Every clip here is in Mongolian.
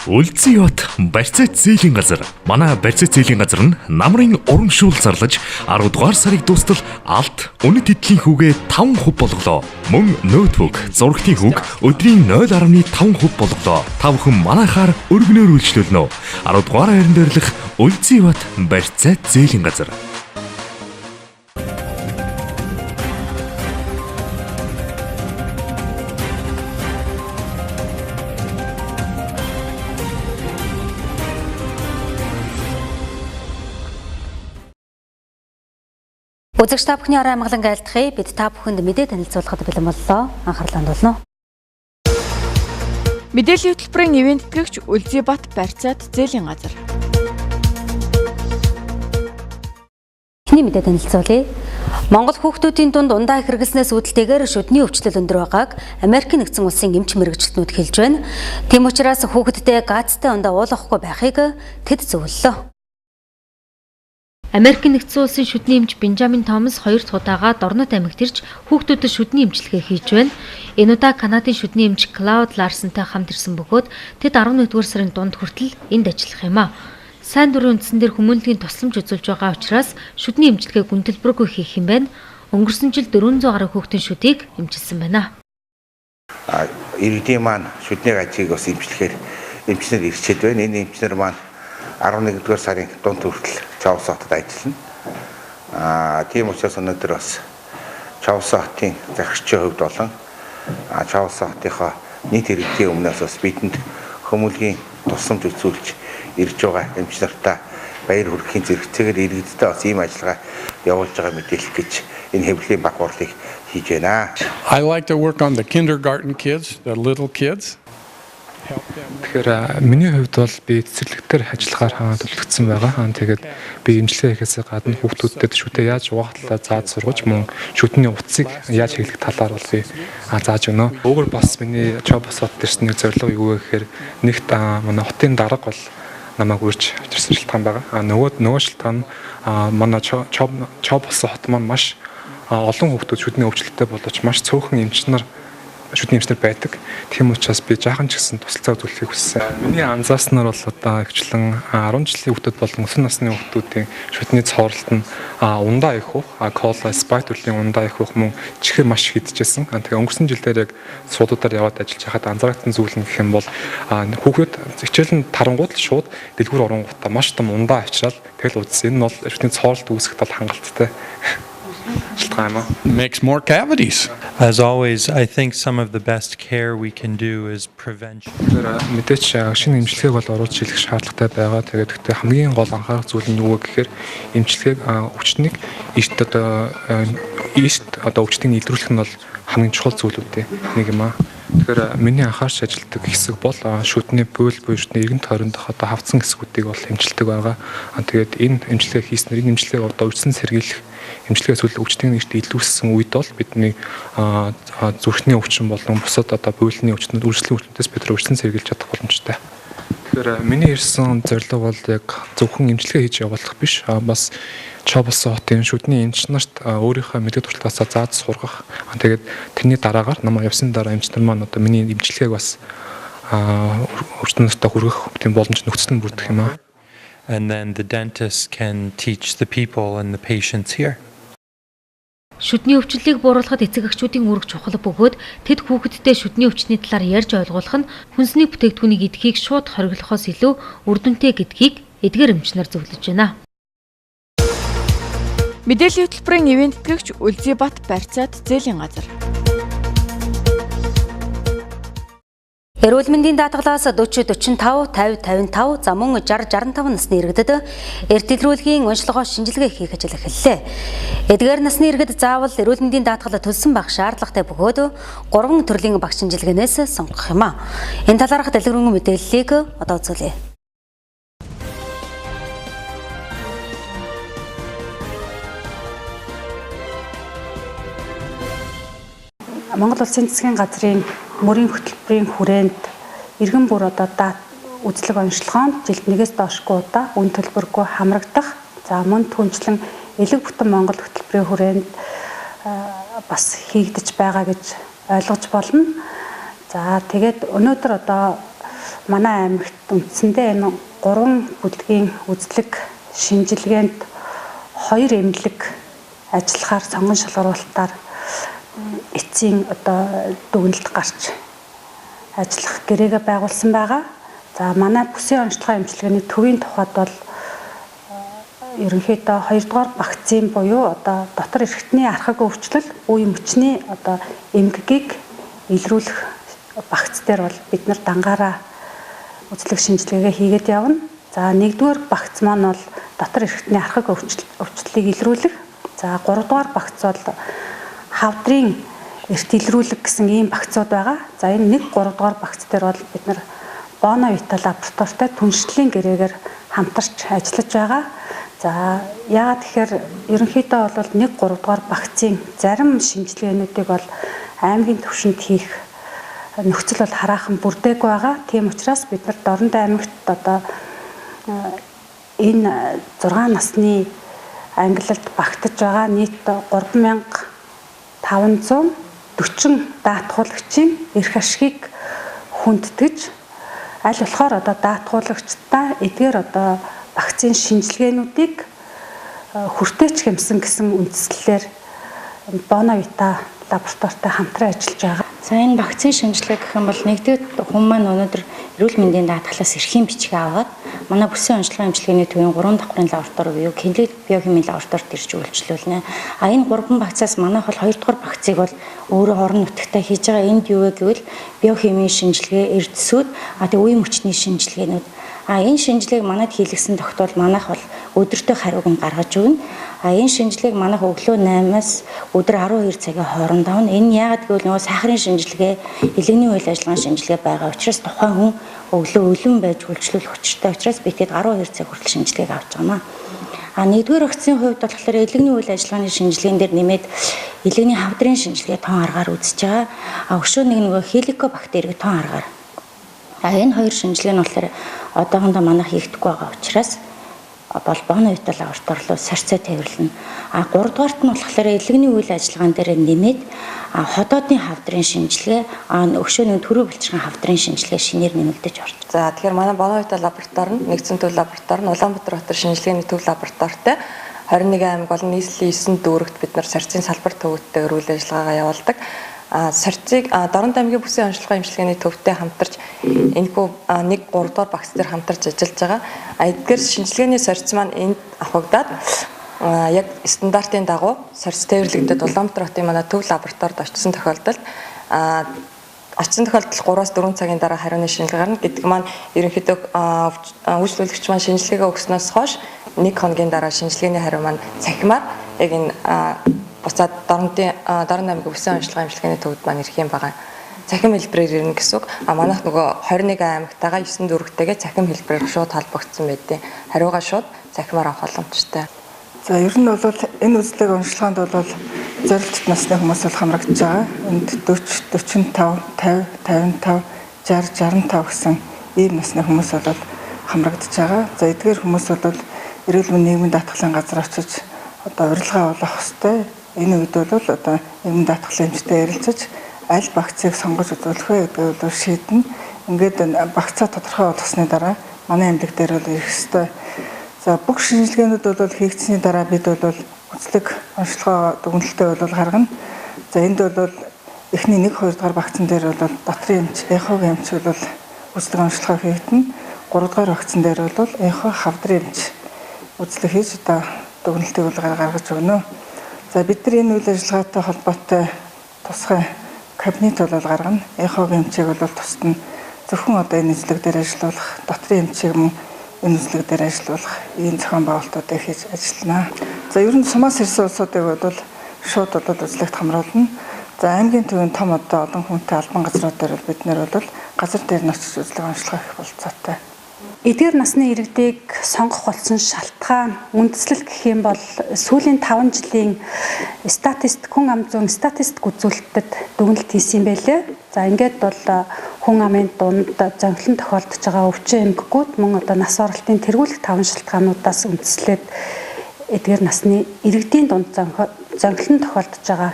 Үлзий бат барьцаа зээлийн газар. Манай барьцаа зээлийн газар нь намрын урамшуул зарлаж 10 дугаар сарыг дуустал алт үнэт эдлийн хүүгээ 5% болголоо. Мөн ноутбук, зурагтын хүүг өдрийн 0.5% болголоо. Та бүхэн манайхаар өргөнөөр үйлчлүүлнэ. 10 дугаар хайран дээрлэх Үлзий бат барьцаа зээлийн газар. Үзэгч та бүхний орой амгалан айлтгая. Бид та бүхэнд мэдээ танилцуулахад бэлэн боллоо. Анхаарлаа хандуулна. Мэдээллийн хөтөлбөрийн ивээн тэтгэгч Үлзий бат барьцаат зээлийн газар. Эхний мэдээ танилцуулъя. Монгол хүүхдүүдийн дунд ундаа хэрэглэснээс үүдэлтэйгээр шүдний өвчлөл өндөр байгааг Америкийн нэгдсэн улсын эмч мэргэжилтнүүд хэлж байна. Тийм учраас хүүхэддээ газтай ундаа уулгахгүй байхыг тэд зөвлөлөө. Америкийн нэгдсэн улсын шүдний эмч Бенжамин Томас 2 дахь удаага Дорнод аймагт ирж хүүхдүүдэд шүдний эмчилгээ хийж байна. Энэ удаа Канадын шүдний эмч Клауд Ларсонтай хамт ирсэн бөгөөд тэд 11-р сарын дунд хүртэл энд ажиллах юм а. Сайн дурын үндсэн дээр хүмүүнлэгийн тусламж үзүүлж байгаа учраас шүдний эмчилгээг гүн төлбөргүй хийх юм байна. Өнгөрсөн жил 400 гаруй хүүхдийн шүдийг эмчилсэн байна. Иргэдийн маань шүдний гажиг бас эмчлэхээр эмчнэр ирчээд байна. Энэ эмчнэр маань 11-р сарын дунд хүртэл Човсон хотод ажиллана. Тийм учраас өнөөдөр бас Човсон хотын захирчийн хувьд болон Човсон хотынхоо нийт иргэдийн өмнөөс бас бидэнд хүмүүлгийн тусламж үзүүлж ирж байгаа эмч нартаа баяр хүргэхийн зэрэгцээгээр иргэдтэй бас ийм ажиллагаа явуулж байгаа мэдээлэх гэж энэ хэвлэлийн баг хурлыг хийж байна. I like to work on the kindergarten kids, the little kids. Тэгэхээр миний хувьд бол би цэцэрлэгтэр ажиллахаар төлөвлөсөн байгаа. Тэгээд би эмчилгээ хийхээс гадна хүүхдүүдэд шүдээ яаж угаах талаар зааж сургаж, мөн шүдний утсыг яаж хэрэглэх талаар бол би зааж өгнө. Өөрөөр бас миний Чобос хот ирсэн нэг зорилго юу вэ гэхээр нэгт манай хотын дарга бол намайг үрж авчирсан шалтгаан байгаа. Нөгөө шалтгаан нь манай Чобос хот маань маш олон хүүхдүүд шүдний өвчлөлттэй боловч маш цөөхөн эмч нар шүдний эмчнэр байдаг. Тийм учраас би жаахан ч гэсэн тусалцаа үзүүлэхийг хүссэн. Миний анзаарснаар бол одоо ихчлэн 10 жилийн хүүхдүүд болон өсвөр насны хүүхдүүдийн шүдний цооролт нь ундаа их уух, кола, спрайт төрлийн ундаа их уух, мөн чихэр маш их идчихсэн. Тэгээ өнгөрсөн жилдээр яг суудуудаар яваад ажиллаж байхад анзаарагдсан зүйл нь гэх юм бол хүүхдүүд хичээл нь тарангууд л шууд дэлгүүр оронгуудаа маш том ундаа авчираад тэгэл уудсан. Энэ нь бол шүдний цооролт үүсгэхэд бол хангалттай шалтгаан юм аа. Makes more cavities. As always, I think some of the best care we can do is prevention. Тэгэхээр мэдээч шинэ эмчилгээг бол оруулж хэлэх шаардлагатай байгаа. Тэгээд гэхдээ хамгийн гол анхаарах зүйл нь юу вэ гэхээр эмчилгээг өвчтнийг эрт одоо эрт одоо өвчтнийг илрүүлэх нь бол хамгийн чухал зүйлүүдийн нэг юм аа. Тэгэхээр миний анхаарч ажилладаг хэсэг бол шүдний буйл буюу шүдний эргэн тойрондох одоо хавцсан хэсгүүдийг бол эмчилдэг байгаа. Тэгээд энэ эмчилгээ хийснээр энэ эмчилгээг одоо өвчсөн сэргийлэх эмчилгээ эсвэл өвчтний эрт илүүрсэн үед бол бидний зүрхний өвчин болон бусад одоо буйлны өвчнүүд, үржлийн өвчнүүдээс бид өвчтөн сэргийлж чадах боломжтой. Тэгэхээр миний ирсэн зорилго бол яг зөвхөн эмчилгээ хийж явуулах биш, бас Чоболсон хотын шүдний эмч нарт өөрийнхөө мэдлэг туршлагаасаа зааж сургах. Тэгээд тэрний дараагаар намайг явсны дараа эмч нар маань одоо миний эмчилгээг бас өвчтөн нартай хүргэх тийм боломж нөхцөл нь бүрдэх юм аа. And then the dentist can teach the people and the patients here. Шүдний өвчлөлийг бууруулахад эцэг эхчүүдийн үүрэг чухал бөгөөд тэд хүүхэддээ шүдний өвчний талаар ярьж ойлгуулах нь хүнсний бүтээгдэхүүнийг идэхийг шууд хориглохоос илүү үр дүнтэй гэдгийг эдгээр эмч нар зөвлөж байна. Мэдээллийн хөтөлбөрийн ивээн тэтгэгч Үлзий бат барьцаат зээлийн газар. Эрүүл мэндийн даатгалаас 40 45 50 55 за мөн 60 65 насны иргэдэд эрт илрүүлгийн онцлогоо шинжилгээ хийх ажил эхэллээ. Эдгээр насны иргэд заавал эрүүл мэндийн даатгал төлсөн байх шаардлагатай бөгөөд 3 төрлийн багш шинжилгээнээс сонгох юм а. Энэ талаарх дэлгэрэнгүй мэдээллийг одоо үзүүлье. Монгол Улсын засгийн газрын мөрийн хөтөлбөрийн хүрээнд иргэн бүр одоо дат үзлэг онцлогоонд жилд нэгээс доошгүй удаа үн төлбөргүй хамрагдах. За мөн түнчлэн элэг бүтэн Монгол хөтөлбөрийн хүрээнд бас хийгдэж байгаа гэж ойлгож болно. За тэгээд өнөөдөр одоо манай аймагт үндсэндээ энэ 3 бүлгийн үзлэг шинжилгээнд 2 эмнэлэг ажиллахаар сонгон шалгаруулалтаар эцсийн одоо дүгнэлт гарч ажиллах гэрээгээ байгуулсан байгаа. За манай бүсийн онцлогын эмчилгээний төвийн тухайд бол ерөнхийдөө 2 дугаар вакцин буюу одоо дотор эрхтний архаг өвчлөл, үе мөчний одоо эмгэгийг илрүүлэх багц дээр бол бид нар дангаараа үзлэг шинжилгээгээ хийгээд явна. За 1-р багц маань бол дотор эрхтний архаг өвчлөлийг илрүүлэх. За 3-р багц бол хавдрын эрт илрүүлэг гэсэн ийм багцууд байгаа. За энэ 1 3-р багц дээр бол бид нар Боно Вита лабораторитой түншлэлийн гэрээгээр хамтарч ажиллаж байгаа. За яагаад тэгэхээр ерөнхийдөө бол 1 3-р багцын зарим шинжилгээнүүдийг бол аймгийн түвшинд хийх нөхцөл бол хараахан бүрдээгүй байгаа. Тийм учраас бид нар Дорнод аймагт одоо энэ 6 насны ангилалд багтаж байгаа нийт 3540 даатгуулагчийн эрх ашигыг хүндэтгэж аль болохоор одоо даатгуулагчдаа эдгээр одоо вакцины шинжилгээнүүдийг хүртээч хэмсэн гэсэн үндслэлээр Боно Вита лабораторитой хамтран ажиллаж байгаа. За энэ вакцины шинжилгээ гэх юм бол нэгдүгээр хүн маань өнөөдөр эрүүл мэндийн даатгалаас эрхийн бичиг аваад манай бүсийн онцлогын эмчилгээний төвийн 3 давхрын лаборатори буюу клиник биохимийн лабораторид ирж үйлчлүүлнэ. А энэ 3 вакцинаас манайх бол 2 дугаар вакциныг бол өөрөө орон нутагтаа хийж байгаа. Энд юу вэ гэвэл биохимийн шинжилгээ, эрдэсүүд, а тэг үе мөчний шинжилгээнүүд. А энэ шинжилгээг манайд хийлгэсэн тогтвол манайх бол өдөртөө хариуг нь гаргаж өгнө. А энэ шинжилгээг манайх өглөө 8-аас өдөр 12 цагийн хооронд авна. Энэ яагаад гэвэл нөгөө сахарын шинжилгээ, элэгний үйл ажиллагааны шинжилгээ байгаа учраас тухайн хүн өглөө өлөн байж үйлчлүүлэх учиртай учраас бид хэд 12 цаг хүртэл шинжилгээг авч байгаа маа. А нэгдүгээр вакцины хувьд болохоор элэгний үйл ажиллагааны шинжилгээн дээр нэмээд элэгний хавдрын шинжилгээ тон аргаар үзэж байгаа. А өшөө нэг нөгөө хеликобактерийг тон аргаар. А энэ хоёр шинжилгээ нь болохоор одоохондоо манайх хийгдэхгүй байгаа учраас бол Боно Вита лаборатори руу сарьцаа тээвэрлэнэ. А 3 дугаарт нь болохоор элэгний үйл ажиллагаан дээр нэмээд ходоодны хавдрын шинжилгээ, өшөө нэг төрөө бэлчгийн хавдрын шинжилгээ шинээр нэмэгдэж орж. За тэгэхээр манай Боно Вита лаборатори нь нэгдсэн төв лаборатори нь Улаанбаатар хотын шинжилгээний төв лабораторитой 21 аймаг болон нийслэлийн 9 дүүрэгт бид нар сарьцын салбар төвөдтэйгээр үйл ажиллагаагаа явуулдаг. Сарьцыг Дорнод аймгийн бүсийн онцлогын эмчилгээний төвтэй хамтарч энэхүү 1 3 дугаар багц дээр хамтарч ажиллаж байгаа. Эдгээр шинжилгээний сарьц маань энд авахгадаад яг стандартын дагуу сарьц тээвэрлэгдээд Улаанбаатар хотын манай төв лабораторид очсон тохиолдолд 3-4 цагийн дараа хариуны шинжилгээ гарна гэдэг маань ерөнхийдөө үйлчлүүлэгч маань шинжилгээгээ өгснөөс хойш 1 хоногийн дараа шинжилгээний хариу маань цахимаар яг энэ буцаад Дорнод аймгийн бүсийн онцлогын эмчилгээний төвд маань ирэх юм байгаа. Цахим хэлбэрээр ирнэ гэсэн үг. А манайх нөгөө 21 аймагтайгаа 9 дүүрэгтэйгээ цахим хэлбэрээр шууд холбогдсон байдیں۔ Хариугаа шууд цахимаар авах боломжтой. За ер нь бол энэ үзлэг онцлогоонд бол зорилт насны хүмүүс бол хамрагдаж байгаа. Энд 40, 45, 50, 55, 60, 65 гэсэн ийм насны хүмүүс бол хамрагдаж байгаа. За эдгээр хүмүүс бол эрүүл мэндийн нийгмийн даатгалын газар очиж одоо урилга авах ёстой. Энэ үед бол одоо нийгмийн даатгалын эмчтэй ярилцаж аль вакциныг сонгож үзүүлэх вэ гэдгийг бол шийднэ. Ингээд вакцина тодорхой болгосны дараа манай эмнэлэг дээр бол ирэх ёстой. За бүх шинжилгээнүүд бол хийгдсэний дараа бид бол үзлэг онцлогоо дүгнэлтээ бол гаргана. За энд бол эхний 1 2 дугаар вакцин дээр бол дотрын эмч, эхогийн эмч бол үзлэг онцлогоо хийгдэнэ. 3 дугаар вакцин дээр бол эхо хавдрын эмч үзлэг хийж одоо дүгнэлтийг бол гаргаж өгнө. За бид нар энэ үйл ажиллагаатай холбоотой тусгай кабинет бол гаргана. Эхогийн эмчийг бол тусад нь зөвхөн одоо энэ үзлэг дээр ажиллуулах, дотрын эмчийг мөн энэ үзлэг дээр ажиллуулах ийм зохион байгуулалтуудыг хийж ажиллана. За ер нь сумаас ирсэн улсуудыг бол шууд бол үзлэгт хамруулна. За аймгийн төвийн том одоо олон хүнтэй албан газрууд дээр бол бид нэр бол газар дээр нь очиж үзлэг онцлогоо хийх болцоотой. Эдгээр насны иргэдийг сонгох болсон шалтгаан үндэслэл гэх юм бол сүүлийн 5 жилийн статистик хүн ам зүйн статистик үзүүлэлтэд дүгнэлт хийсэн юм байлээ. За ингээд бол хүн амын дунд зонхлон тохиолдож байгаа өвчин эмгэгүүд мөн одоо нас оролтын тэргүүлэх 5 шалтгаануудаас үндэслээд эдгээр насны иргэдийн дунд зонхлон тохиолдож байгаа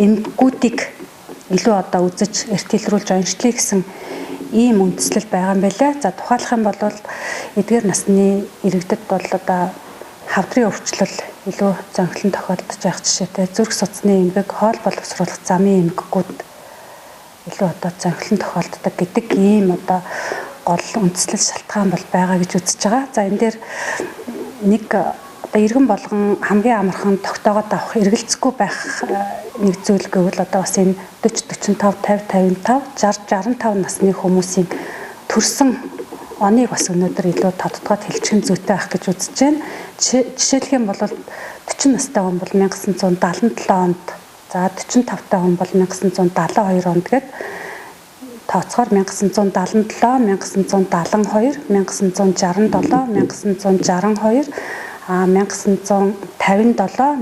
эмгэгүүдийг илүү одоо үзэж эрт илрүүлж онцлоё гэсэн ийм үндслэл байгаа юм байлаа. За тухайлах юм бол эдгээр насны иргэдэд бол одоо хавдрын өвчлөл илүү зонхлон тохиолдож байх жишээтэй, зүрх судасны эмгэг, хоол боловсруулах замын эмгэгүүд илүү одоо зонхлон тохиолддог гэдэг ийм одоо гол үндслэл шалтгаан бол байгаа гэж үзэж байгаа. За энэ дээр нэг одоо иргэн болгон хамгийн амархан тогтоогоод авах эргэлзэхгүй байх нэг зүйл гэвэл одоо бас энэ 40 45 50 55 60 65 насны хүмүүсийн төрсэн оныг бас өнөөдөр илүү тодтогоод хэлчихэн зүйтэй байх гэж үзэж байна. Жишээлх юм бол 40 настай хүн бол 1977 онд, за 45 та хүн бол 1972 онд гээд тооцоохоор 1977, 1972, 1967, 1962,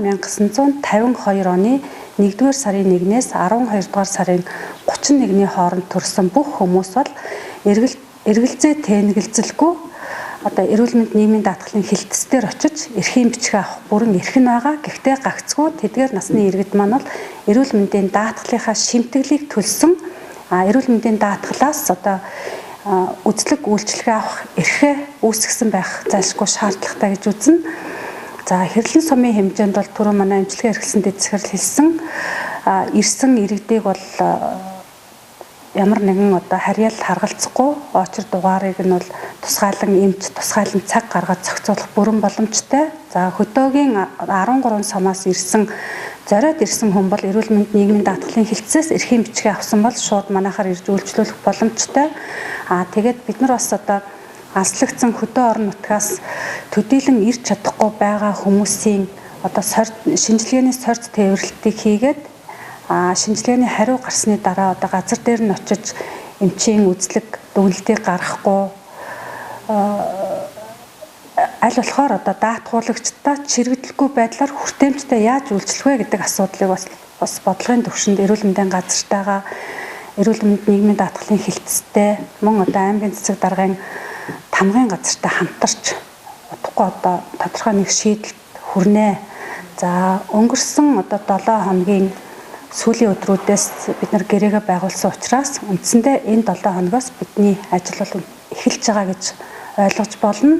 1957, 1952 оны 1-р сарын 1-ээс 12-р сарын 31-ний хооронд төрсэн бүх хүмүүс бол эргэлзээ тэнэгэлзэлгүй одоо эрүүл мэнд нийгмийн даатгалын хилтэс дээр очиж эрхийн бичгээ авах бүрэн эрх нь байгаа. Гэхдээ гагцхүү тэдгээр насны иргэд маань бол эрүүл мэндийн даатгалынхаа шимтгэлийг төлсөн, эрүүл мэндийн даатгалаас одоо үзлэг үйлчилгээ авах эрхээ үүсгэсэн байх зайлшгүй шаардлагатай гэж үзнэ. За хэрлэн сумын хэмжээнд бол түрүү манай эмчилгээ эрхэлсэн дэд захирал хэлсэн ирсэн иргэдийг бол ямар нэгэн одоо харьяал харгалзахгүй очир дугаарыг нь бол тусгаалan эмч, тусгаалan цаг гаргаад зохицуулах бүрэн боломжтой. За хөдөөгийн 13 сумаас ирсэн зориод ирсэн хүн бол эрүүл мэнд нийгмийн даатгалын хилцээс эрхийн бичгээ авсан бол шууд манайхаар ирж үйлчлүүлэх боломжтой. Тэгээд бид нар бас одоо алслагдсан хөдөө орон нутгаас төдийлөн ирж чадахгүй байгаа хүмүүсийн одоо шинжилгээний сорьц тээвэрлэлтийг хийгээд шинжилгээний хариу гарсны дараа одоо газар дээр нь очиж эмчийн үзлэг дүгнэлтийг гаргахгүй аль болохоор одоо даатгуулагчдаа чирэгдэлгүй байдлаар хүртээмжтэй яаж үйлчлэх вэ гэдэг асуудлыг бас бодлогын түвшинд эрүүл мэндийн газартайгаа, эрүүл мэнд нийгмийн даатгалын хилцтэй, мөн одоо аймгийн цэцэг даргын тамгын газартай хамтарч удахгүй одоо тодорхой нэг шийдэлд хүрнэ. За өнгөрсөн одоо 7 хоногийн сүүлийн өдрүүдээс бид нар гэрээгээ байгуулсан учраас үндсэндээ энэ 7 хоногоос бидний ажил бол эхэлж байгаа гэж ойлгож болно.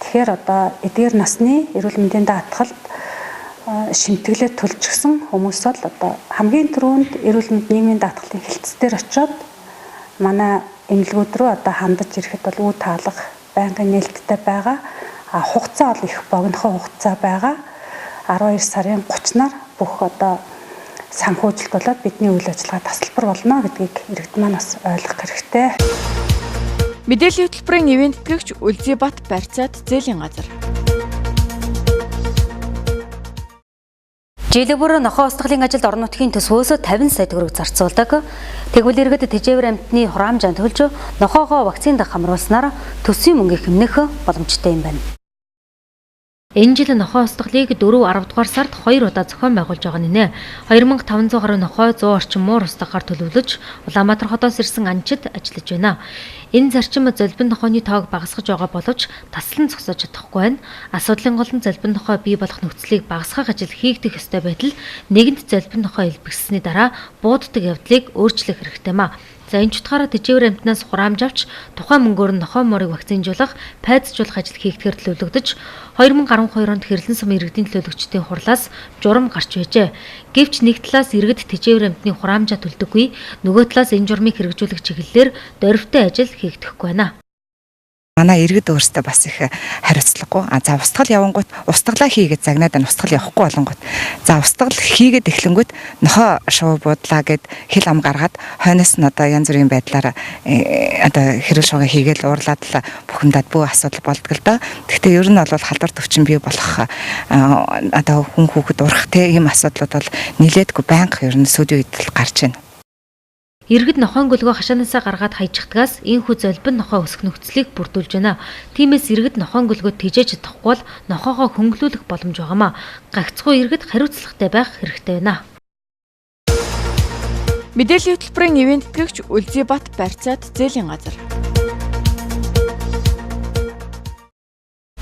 Тэгэхээр одоо эдгээр насны эрүүл мэндийн даатгалд шимтгэлээ төлжгсөн хүмүүс бол одоо хамгийн түрүүнд эрүүл мэнд нийгмийн даатгалын хилцс дээр очиод манай эмнэлгүүд рүү одоо хандаж ирэхэд бол үе таалга байнгын нээлттэй байгаа. Хугацаа бол их богинохон хугацаа байгаа. 12 сарын 30-наар бүх одоо санхүүжилт болоод бидний үйл ажиллагаа тасалбар болно гэдгийг иргэд маань бас ойлгох хэрэгтэй. Мэдээллийн хөтөлбөрийн ивээн тэтгэгч Үлзий-Бат барьцаат зээлийн газар. Жилийн бүр нохоо устгалын ажилд орон нутгийн төсвөөс 50 сая төгрөг зарцуулдаг. Тэгвэл иргэд тэжээвэр амьтны хураамжаа төлж нохоогоо вакцинд хамруулснаар төсвийн мөнгийг хэмнэх боломжтой юм байна. Энэ жил нохоо устгалыг 4 10 дугаар сард 2 удаа зохион байгуулж байгаа нэ. 2500 гаруй нохой 100 орчим муур устгахаар төлөвлөж Улаанбаатар хотоос ирсэн анчид ажиллаж байна. Энэ зарчим золбин нохойны тоог багасгаж байгаа боловч таслан зогсоож чадахгүй байна. Асуудлын гол нь золбин нохой бий болох нөхцөлийг багасгах ажил хийгдэх ёстой байтал нэгэнт золбин нохой элбэгссэний дараа бууддаг явдлыг өөрчлөх хэрэгтэй маа. За энэ ч утгаараа тэжээвэр амьтнаас хураамж авч тухайн мөнгөөр нь нохой морыг вакцинжуулах, пайцжуулах ажил хийгдэхээр төлөвлөгдөж 2012 онд хэрлэн сум иргэдийн төлөөлөгчдийн хурлаас журам гарч байжээ. Гэвч нэг талаас иргэд тэжээвэр амьтны хураамжаа төлдөггүй, нөгөө талаас энэ журмыг хэрэгжүүлэх чиглэлээр дөрвтэй ажил хийгдэхгүй байна. Манай иргэд өөрсдөө бас их хариуцлагагүй. За устгал явангуут устгалаа хийгээд загнаад байна. Устгал явахгүй болонгууд. За устгал хийгээд эхлэнгүүт нохоо шуу буудлаа гэд хэл ам гаргаад хойноос нь одоо янз бүрийн байдлаар одоо хэрэл шуугаа хийгээл уурлаад л бухимдаад бүү асуудал болдго л доо. Гэхдээ ер нь бол халдвар төвчин бий болох одоо хүн хүүхэд урах те ийм асуудлууд бол нилээдгүй байнга ер нь сүүлийн үед л гарч байна. Иргэд нохойн гөлгөө хашаанаасаа гаргаад хайчихдгаас энэхүү золбин нохой өсөх нөхцөлийг бүрдүүлж байна. Тиймээс иргэд нохойн гөлгөө тэжээж чадахгүй бол нохоогоо хөнгөлүүлэх боломж байгаамаа. Гагцхүү иргэд хариуцлагатай байх хэрэгтэй байна. Мэдээллийн хөтөлбөрийн ивээн тэтгэгч Үлзий-Бат барьцаат зээлийн газар.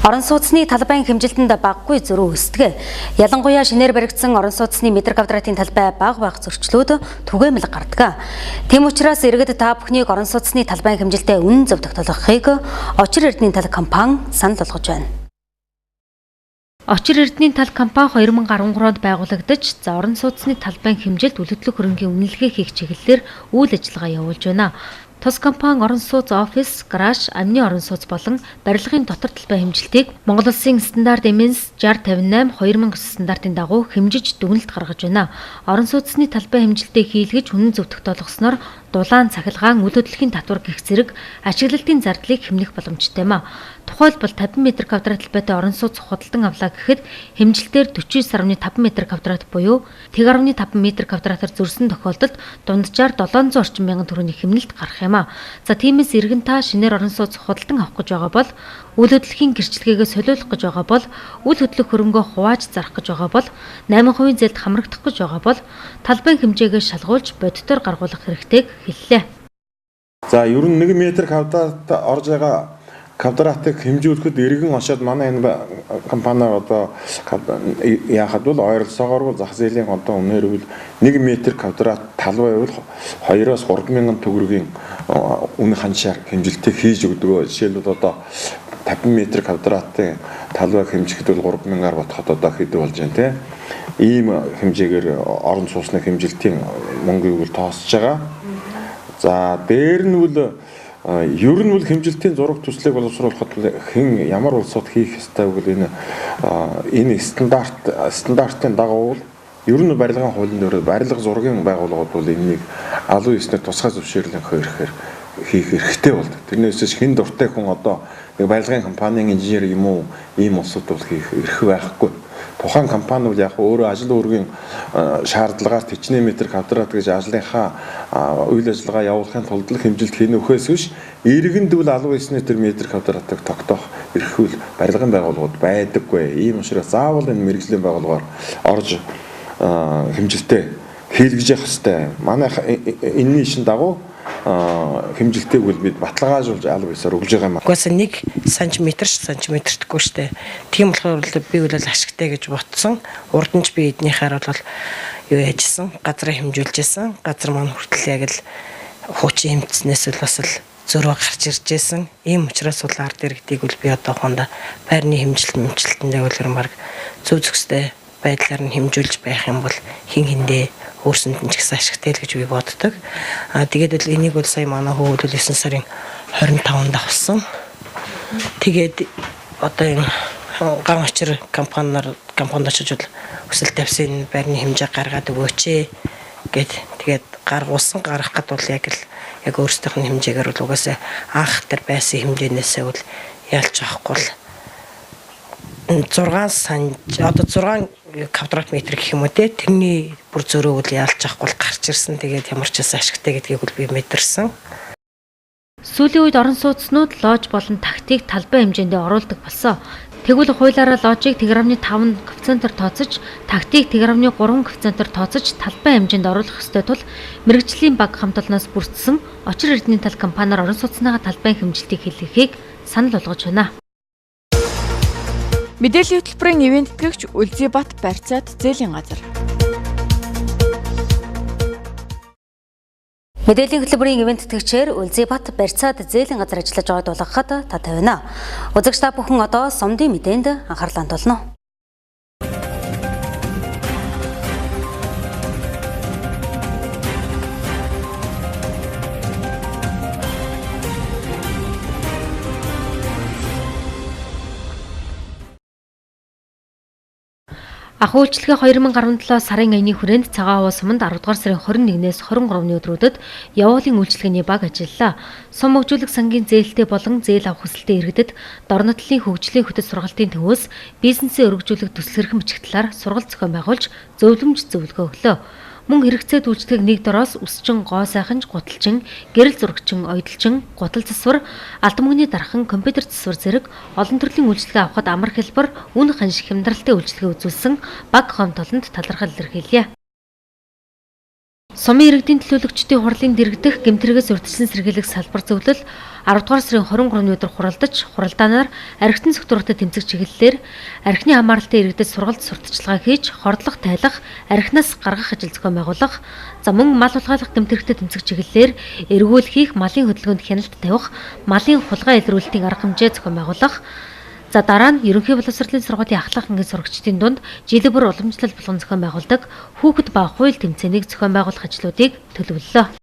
Орон сууцны талбайн хэмжилтэнд багагүй зөрүү өсдөг. Ялангуяа шинээр баригдсан орон сууцны метр квадратын талбай бага бага зөрчлүүд түгээмэл гардаг. Тийм учраас иргэд та бүхнийг орон сууцны талбайн хэмжилтээ үнэн зөв тогтоолгохыг Очир Эрдэнийн тал компани санал болгож байна. Очир Эрдэнийн тал компани 2013 онд байгуулагдаж, за орон сууцны талбайн хэмжилт үл хөдлөх хөрөнгийн үнэлгээ хийх чиглэлээр үйл ажиллагаа явуулж байна. Тус компани орон сууц, офис, гараж, амны орон сууц болон барилгын дотор талбай хэмжилтийг Монгол Улсын стандарт MS 6058 2009 стандартын дагуу хэмжиж дүгнэлт гаргаж байна. Орон сууцны талбай хэмжилтээ хийлгэж үнэн зөв тогтоолгосноор дулаан, цахилгаан, үл хөдлөхийн татвар гэх зэрэг ашиглалтын зардлыг хэмнэх боломжтой юм а. Тухайлбал 50 м квадрат талбайтай орон сууц худалдан авлаа гэхэд хэмжилтээр 49.5 м квадрат буюу 1.5 м квадратаар зөрсөн тохиолдолд дунджаар 700 орчим мянган төгрөгийн хэмнэлт гарах юм а. За тиймээс иргэн та шинээр орон сууц худалдан авах гэж байгаа бол үл хөдлөхийн гэрчлэгээгээ солиулах гэж байгаа бол үл хөдлөх хөрөнгөө хувааж зарах гэж байгаа бол 8% зээлд хамрагдах гэж байгаа бол талбайн хэмжээгээ шалгуулж бодитоор гаргуулах хэрэгтэйг хэллээ. За ер нь 1 м квадрат орж байгаа квадратыг хэмжүүлэхэд иргэн очоод манай энэ компаниар одоо яахад бол ойролцоогоор бол зах зээлийн одоо үнээр бол 1 м квадрат талбай бол 2-оос 3 мянган төгрөгийн үн ханшаар хэмжилтийг хийж өгдөг. Жишээлбэл одоо 50 м квадратын талбайг хэмжихэд бол 3 мянгаар бодоход одоо хэд болж байна те. Ийм хэмжээгээр орон сууцны хэмжилтийн мөнгийг бол тооцож байгаа. За дээр нь бол ер нь бол хэмжилтийн зураг төслийг боловсруулахад хэн ямар улсууд хийх ёстой вэ гэвэл энэ стандартын дагуу ер нь барилгын хуулийн дөрөв барилга зургийн байгууллагууд бол энэнийг албан ёсны тусгай зөвшөөрлийн хэрэгээр хийх эрхтэй болдог. Тэрнээс хэн дуртай хүн одоо нэг барилгын компанийн инженер юм уу ийм улсууд бол хийх эрх байхгүй. Тухайн компани бол яг өөрөө ажил үүргийн шаардлагаар хичнээн метр квадрат гэж ажлынхаа үйл ажиллагаа явуулахын тулд хэмжилт хийнөхөөс биш иргэнд бол албан ёсны тэр метр квадратыг тогтоох эрх үл барилгын байгууллагууд байдаггүй. Ийм учраас заавал энэ мэргэжлийн байгууллагаар орж хэмжилтээ хийлгэж явах ёстой. Манай энэний шин дагуу хэмжилтийг бол бид баталгаажуулж албан ёсоор өгж байгаа юм. Угаасаа 1 сантиметр ч сантиметртгүй штэ. Тийм болохоор би бол ашигтай гэж ботсон. Урд нь ч би эднийхээр бол юу яажсэн, газраа хэмжүүлжсэн. Газар маань хүртэл яг л хуучин хэмжснээс л бас л зөрөө гарч ирж байсан. Ийм учраас бол ард иргэдийг бол би одоохондоо байрны хэмжилт мэмжилтэндээ бол ер нь баг зөв зөкстэй байдлаар нь хэмжүүлж байх юм бол хин хиндээ өөрсөнд нь ч гэсэн ашигтай л гэж би боддог. Аа тэгээд л энийг бол сая манай хүү бол 9 сарын 25-нд авсан. Тэгээд одоо энэ ган очир компаниар компанид очиж бол өсөлт тавьсан байрны хэмжээ гаргаад өгөөч гэд тэгээд гаргуулсан. Гаргах гэд бол яг л яг өөрсдийнх нь хэмжээгээр бол угаасаа анх тэр байсан хэмжээнээсээ бол ялж авахгүй л 6 санж одоо 6 квадрат метр гэх юм уу те тэрний бүр зөрөөг бол ялж авахгүй гарч ирсэн. Тэгээд ямар ч байсан ашигтай гэдгийг бол би мэдэрсэн. Сүүлийн үед орон сууцнууд лож болон тактик талбай хэмжээндээ оруулдаг болсон. Тэгвэл хуулиараа ложийг 1.5 коэффициентээр тооцож, тактик 1.3 коэффициентээр тооцож талбай хэмжээнд оруулах ёстой тул мэргэжлийн баг хамт олноос бүрдсэн Очир Эрдэнийн тал компаниар орон сууцныхаа талбайн хэмжилтийг хийлгэхийг санал болгож байна. Мэдээллийн хөтөлбөрийн ивээн тэтгэгч Үлзий Бат барьцаат зээлийн газар. Мэдээллийн хөтөлбөрийн ивээн тэтгэгчээр Үлзий Бат барьцаат зээлийн газар ажиллаж байгааг дуулгахад таатай байна. Үзэгч та бүхэн одоо сумдын мэдээнд анхаарлаа хандуулна. Ах үйлчлэгээ 2017 сарын аяны хүрээнд Цагаан овоо суманд 10 дугаар сарын 21-ээс 23-ны өдрүүдэд явуулын үйлчлэгээний баг ажиллалаа. Сум хөгжүүлэх сангийн зээлтэй болон зээл авах хүсэлтэй иргэдэд Дорнотлын хөгжлийн хөтөд сургалтын төвөөс бизнесээ өргөжүүлэх төсөл хэрхэн бичих талаар сургалт зохион байгуулж зөвлөмж зөвлөгөө өглөө. Мөн хэрэгцээд үйлчлэг нэг дороос үсчин, гоо сайханж, гуталчин, гэрэл зурагчин, ойдолчин, гутал засвар, алдан мөнгөний дархан, компьютер засвар зэрэг олон төрлийн үйлчилгээ авахад амар хэлбэр, үн ханш хямдралтай үйлчилгээ үзүүлсэн баг хамт олонд талархал илэрхийлье. Сумын иргэдийн төлөөлөгчдийн хурлын дэргэдэх гэмтрэгээс урьдчилан сэргийлэх салбар зөвлөл 10 дугаар сарын 23-ны өдөр хуралдаж, хуралдаанаар архитан сектуртай тэмцэх чиглэлээр архины хамааралтай иргэдэд сургалт сурталчилгаа хийж, хордлого тайлах, архинаас гаргах ажил зохион байгуулах, за мөн мал хулгайлах гэмт хэрэгтэй тэмцэх чиглэлээр эргүүл хийх, малын хөдөлгөөнд хяналт тавих, малын хулгай илрүүлэлтийн арга хэмжээ зохион байгуулах. За дараа нь ерөнхий боловсролын сургуулийн ахлах ангийн сурагчдын дунд жилийн бүр уламжлал болгон зохион байгуулдаг хүүхэд ба хууль тэмцээнийг зохион байгуулах ажлуудыг төлөвлөлөө.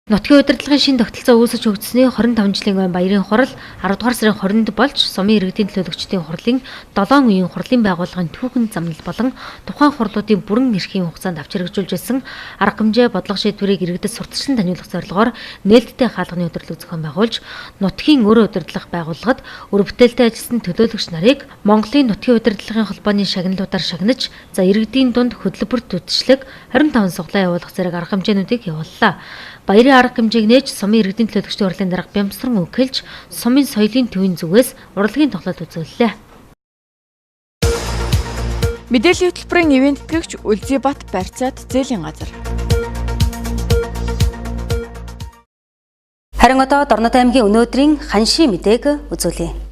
Нутгийн удирдлагын шинэ тогтолцоо үүсэж хөгжсөний 25 жилийн өмнө баярын хурал 10 дугаар сарын 20-нд болж сумын иргэдийн төлөөлөгчдийн хурлын 7 үеийн хурлын байгууллагын түүхэн замнал болон тухайн хурлуудын бүрэн эрхийн хугацаанд авч хэрэгжүүлж байсан арга хэмжээ бодлого шийдвэрийг иргэдэд сурталчлан таниулах зорилгоор нээлттэй хаалганы өдөрлөг зохион байгуулж нутгийн өөрөө удирдлага байгууллагад үр бүтээлтэй ажилласан төлөөлөгч нарыг Монголын нутгийн удирдлагын холбооны шагналуудаар шагнаж за иргэдийн дунд хөдөлбөрт түтшлэг 25 суглаа явуулах зэрэг арга хэмжээнүүдийг явууллаа. Баярын арга хэмжээг нээж сумын иргэдийн төлөөлөгчдийн хурлын дарга Бямсран үгэлж сумын соёлын төвийн зүгээс урлагийн тоглолт үзүүллээ. Мэдээллийн хөтөлбөрийн ивээн тэтгэгч Үлзий Бат барьцаат зээлийн газар. Харин одоо Дорнод аймгийн өнөөдрийн ханшийн мэдээг үзүүлье.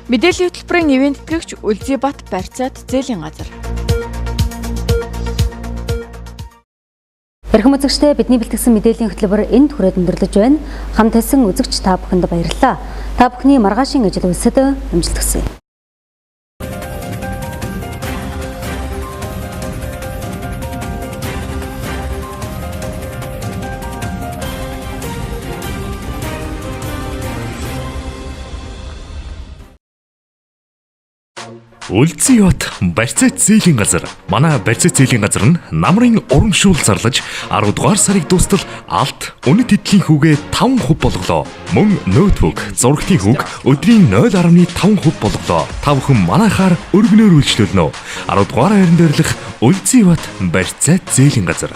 Мэдээллийн хөтөлбөрийн ивээн тэтгэгч Үлзий Бат барьцаат зээлийн газар. Эрхэм үзэгчдээ, бидний бэлтгэсэн мэдээллийн хөтөлбөр энд хүрээд өндөрлөж байна. Хамт байсан үзэгч та бүхэнд баярлалаа. Та бүхний маргаашийн ажил үйлсэд амжилт хүсье. Үлзий бат барьцаат зээлийн газар. Манай барьцаат зээлийн газар нь намрын урамшуул зарлаж 10 дугаар сарыг дуустал алт үнэт эдлийн хүүгээ 5% болголоо. Мөн ноутбук, зурагтын хүүг өдрийн 0.5% болголоо. Та бүхэн манайхаар өргөнөөр үйлчлүүлнэ. 10 дугаар байран дээрх Үлзий бат барьцаат зээлийн газар.